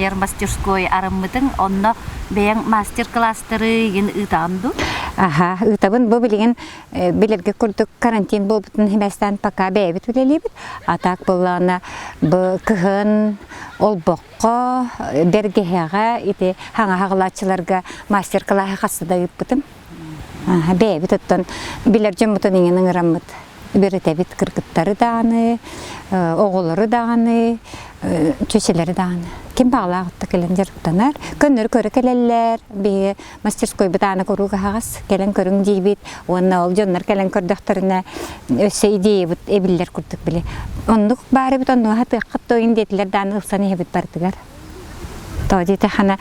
айар мастерской арыммытыҥ, онно бэйэҥ мастер-класстары игин ыытаҕын дуу? Аха, ыытабын. Бу билигин билэргэ курдук карантин буолбутун химэстээн пока бэйэбит үлэлиибит. А так буоллаҕына бу кыһын олбоххо, бэргэһэҕэ ити хаҥа хаҕылааччыларга мастер-классы хаста да ыыппытым. Бэйэбит оттон билэр дьоммутун иҥэн ыҥыраммыт үөрэтэбит кыргыттары даҕаны, оҕолору даҕаны, чүчэлэри даҕаны. Ким баҕалаах отто кэлэн дьарыктанар. Көннөрү көрө кэлэллэр. Биһиги мастерскойбут аана куруук аһаҕас. Кэлэн көрүҥ диибит. Уонна ол дьоннор кэлэн көрдөхтөрүнэ өссө идеябыт эбиллэр курдук били. Оннук баар эбит, оннуга хатыаххыт тойун диэтилэр даҕаны ылсан иһэбит барытыгар. Тоҕо диэтэххинэ,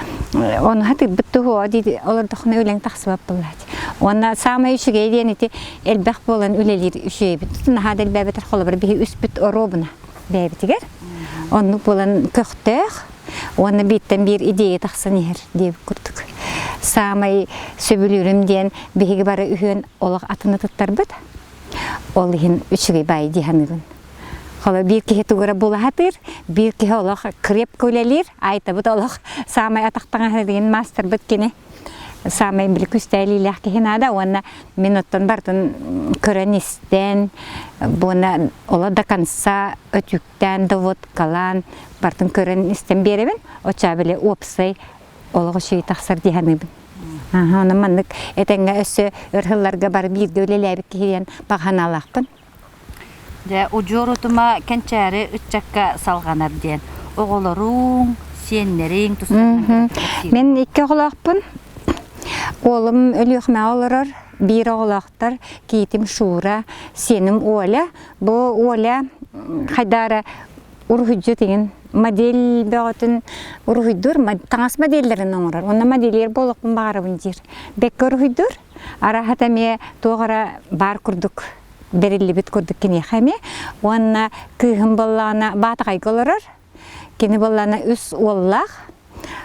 ону хатыырбыт туһуо дии олордоххуна үлэҥ тахсыбат буоллааччы. Уонна саамай үчүгэй диэн ити элбэх буолан үлэлиир үчүгэйбит. Наһаа да элбээбэтэр холобур биһи үспүт оруобуна бэйэбитигэр. Оннук буолан көхтөөх уонна бииртэн биир идея тахсан иһэр диэбит курдук. Саамай сөбүлүүрүм диэн биһиги бары үһүөн олох атын атыттарбыт. Ол иһин үчүгэй баай дии саныыбын. Холо биир киһи тугура булаһатыыр, биир киһи олох крепко үлэлиир, айтабыт олох саамай атахтаҥаһа деген маастарбыт кини. Саамай били күстээлиилээх киһи наада уонна мин оттон бартын көрөн-истэн, буона оло до конца өтүүктээн, доводкалаан бартын көрөн-истэн биэрэбин. Оччоҕо били уопсай олох үчүгэй тахсар дии саныыбын. Онон маннык этэҥҥэ өссө өр сылларга бары бииргэ үлэлээбит киһи диэн баҕа санаалаахпын. Дьэ, удьуор утума кэнчээри ыччакка салҕанар диэн. Оҕолоруҥ, сиэннэриҥ тустарынан кэпсиир. Мин икки оҕолоохпун. Уолум Өлүөхүмэҕэ олорор, биир оҕолоохтор, кийиитим Шура, сиэним Оля. Бу Оля хайдара уруһуйдьут игин модель бөҕөтүн уруһуйдуур, таҥас модельлэрин оҥорор. Онно модельер буолуохпун баҕарабын диир. Бэккэ уруһуйдуур. Араһата эмиэ туох эрэ баар курдук бэриллибит курдук киниэхэ эмиэ. Уонна кыыһым буоллаҕына Баатаҕайга олорор. Кини буоллаҕына үс уоллаах.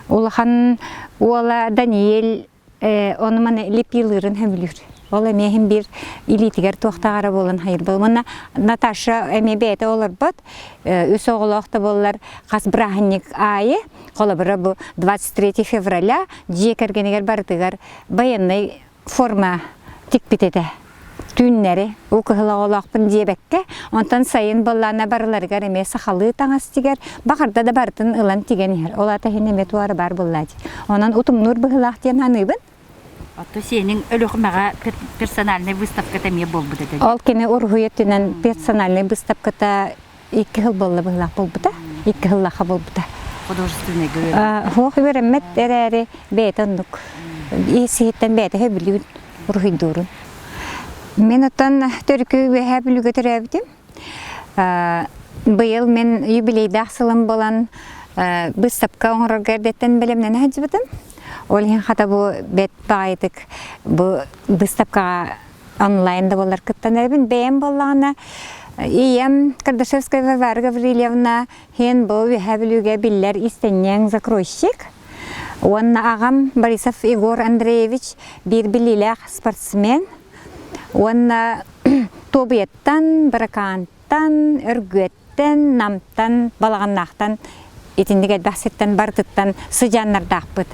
Улахан уола Даниэль ону маны лепилыырын сөбүлүүр. Ол эмиэ иһин биир илиитигэр туохтаах эрэ буолан хайырбыл. Уонна Наташа эмиэ бэйэтэ олорбот. Үс оҕолоох да буоллар хас бырааһынньык аайы, холобура бу 23 февраля дьиэ кэргэнигэр барытыгар байыаннай форма тикпит этэ. Түүннэри уу кыһыл оҕолоохпун диэбэккэ, онтон сайын буоллаана барыларыгар эмиэ сахалыы таҥас тигэр, баҕарда да барытын ылан тигэн иһэр. Ол аата иһин эмиэ туора баар буоллаа дии. Онон утумнуур быһыылаах диэн саныыбын. Оттон сиэниҥ Өлүөхүмэҕэ персональнай выставката эмиэ буолбут этэ. Ол кини уруһуй өттүнэн персональнай выставката икки сыл буолла быһыылаах буолбута. Икки сыллаахха буолбута. Художественныйга үөрэммит. Суох үөрэммэт эрээри бэйэтэ оннук. Ис-иһиттэн бэйэтэ сөбүлүүр уруһуйдуурун. Мин оттон төрүкү Үөһээ Бүлүүгэ төрөөбүтүм. Быйыл мин юбилейдаах сылым буолан быыстапка оҥорорго эрдэттэн бэлэмнэнэ сылдьыбытым. Ол иһин хата бу бэт баҕайытык бу быыстапкаҕа онлайн да буоллар кыттан эрэбин. Бэйэм буоллаҕына ийэм Кардашевская Варвара Гаврильевна иһин бу Үөһээ Бүлүүгэ биллэр иистэнньэҥ закройщик. Уонна аҕам Борисов Егор Андреевич биир биллиилээх спортсмен. Уонна Туобуйаттан, Быракаантан, Өргүөт Намтан, Балаҕаннаахтан итинник элбэх сиртэн барытыттан сыдьааннардаахпыт.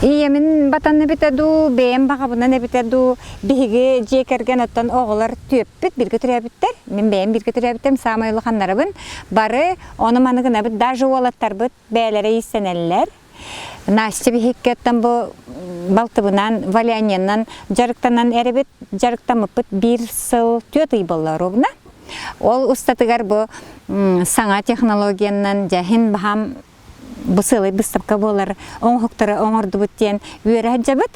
Ийэмин батан эбитэ дуу, бэйэм баҕабынан эбитэ дуу, биһиги дьиэ кэргэн оттон оҕолор түөппүт, бииргэ төрөөбүттэр. Мин бэйэм бииргэ төрөөбүттэрим саамай улаханнарабын. Бары ону-маны гынабыт, даже уолаттарбыт бэйэлэрэ иистэнэллэр. Настя биһиккэттэн бу балтыбынан, валяньянан дьарыктанан эрэбит, дьарыктаммыппыт биир сыл түөрт ый буолла ровно. Ол устатыгар бу саҥа технологиянан дьэһин баһам бу сыалай быыстапка буолар оҥоһуктары оҥордубут диэн үөрэ сылдьабыт.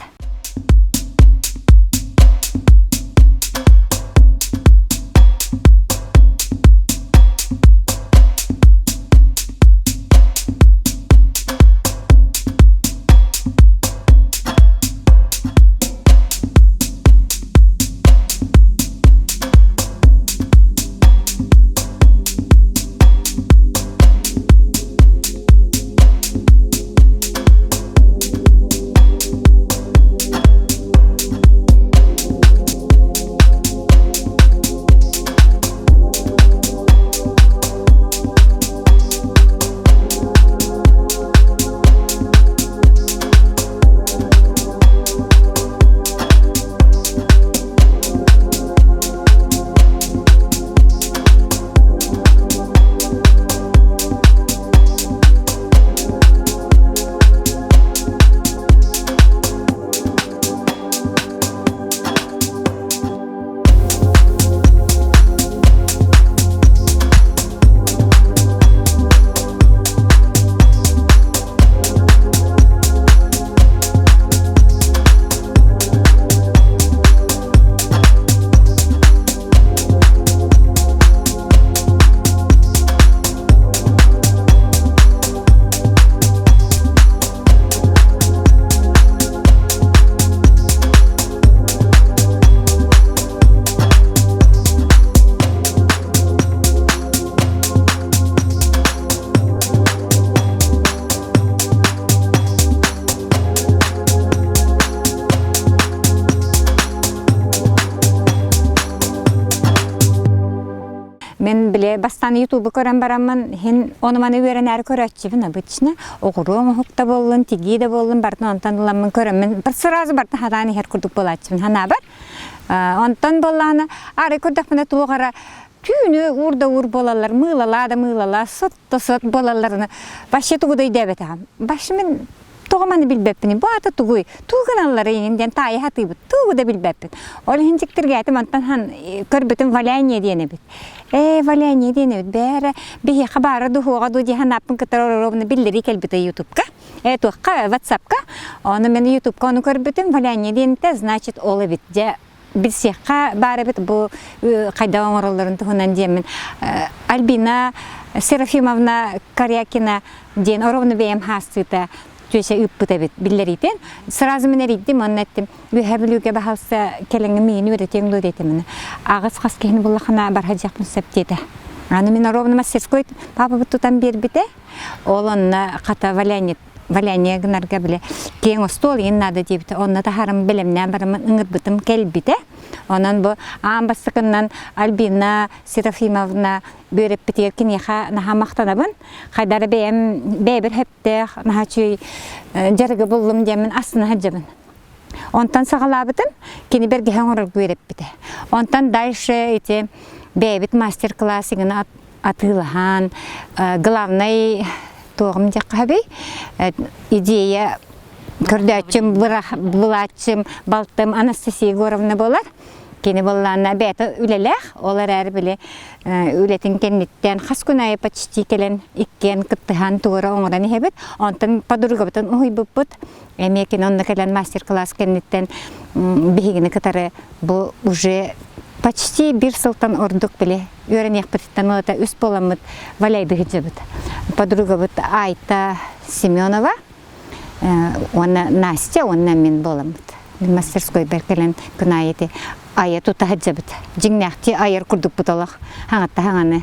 били бастаан ютубу көрөн бараммын иһин ону-маны үөрэнээри көрөөччүбүн обычно оҕуруо оҥоһук да буоллун, тигии да буоллун барытын онтон ыламмын көрөммүн сразу барытын хатаан иһэр курдук буолааччыбын санаабар. Онтон буоллаҕына арай көрдөхпүнэ туох эрэ түүнү уур да уур буолаллар, мыылалаа да мыылалаа, сот да сот буолалларына вообще тугу да өйдөөбөтөҕүм. Вообще мин тоҕо маны билбэппиний, бу аата тугуй, тугу гыналларый иҥин диэн таайа сатыыбыт, тугу да билбэппин. Ол иһин дьиктиргээтим, онтон хан көрбүтүм валяние диэн эбит. Ээ, валяние диэн эбит, бээрэ, биһиэхэ баара дуу, дуу дии санааппын кытары оруобуна биллэрии кэлбитэ ютубка. Ээ, туохха, ватсапка. Ону мен ютубка ону көрбүтүм, валяние диэнтэ, значит, ол эбит. Дьэ, билсиэххэ баар эбит бу хайдах оҥороллорун туһунан диэммин Альбина Серафимовна Корякина диэн оровну бэйэм хаастыыта түөсэ ыыппыт эбит биллэриитин сразу мин эрийдим онно эттим үөһэ бүлүүгэ баһалса кэлэҥҥэ миигин үөрэтиэҥ дуо диэтим аҕыс хас киһини буллахына барха дьиэхпин сөп диэтэ аны мин оровну мастерской папабыт тутан биэрбитэ ол онно хата валянит валяние гынарга бile киэҥ остуол иин наада диэбитэ. Онно таһаарым бэлэмнээн бараммын ыҥырбытым кэлбитэ. Онон бу аан бастакыннан Альбина Серафимовна үөрэппитигэр киниэхэ наһаа махтанабын. Хайдара бэйэм бэйэбэр сөптөөх наһаа үчүгэй дьарыгы буллум диэммин астына сылдьабын. Онтон саҕалаабытым, кини бэргэһэ оҥорорго үөрэппитэ. Онтон дальше ити бэйэбит мастер-класс игин атыылаһан, главнай туоҕум диэххэ сөбүй, идея көрдөөччүм, булааччым, балтым Анастасия Егоровна буолар. Кини буоллаана бэйэтэ үлэлээх, ол эрээри били үлэтин кэнниттэн хас күн аайы почти кэлэн иккиэн кыттыһан тугу эрэ оҥорон иһэбит. Онтон подругабытын уһуйбуппут. Эмиэ кини онно кэлэн мастер-класс кэнниттэн биһигини кытары бу уже почти биир сылтан ордук били үөрэниэхпититтэн ылата үс буоламмыт валяйды сылдьабыт. Подругабыт Айта Семенова уонна Настя уонна мин буоламмыт. Мастерскойбар кэлэн күн аайы ити айа тута сылдьабыт. Дьиҥнээхтии айар курдукпут олох хаҥатта хаҥаны.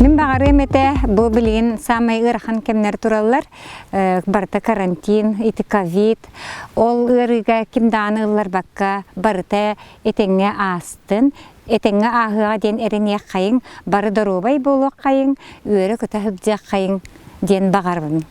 Мин баҕарыам этэ, бу билигин саамай ыарахан кэмнэр тураллар. Барыта карантин, ити ковид. Ол ыарыыга ким даҕаны ылларбакка барыта этэҥҥэ аастын. Этэҥҥэ ааһыаҕа диэн эрэниэххэйиҥ, бары доруобай буолуоххайыҥ, үөрэ-көтө сылдьыаххайыҥ диэн баҕарабын.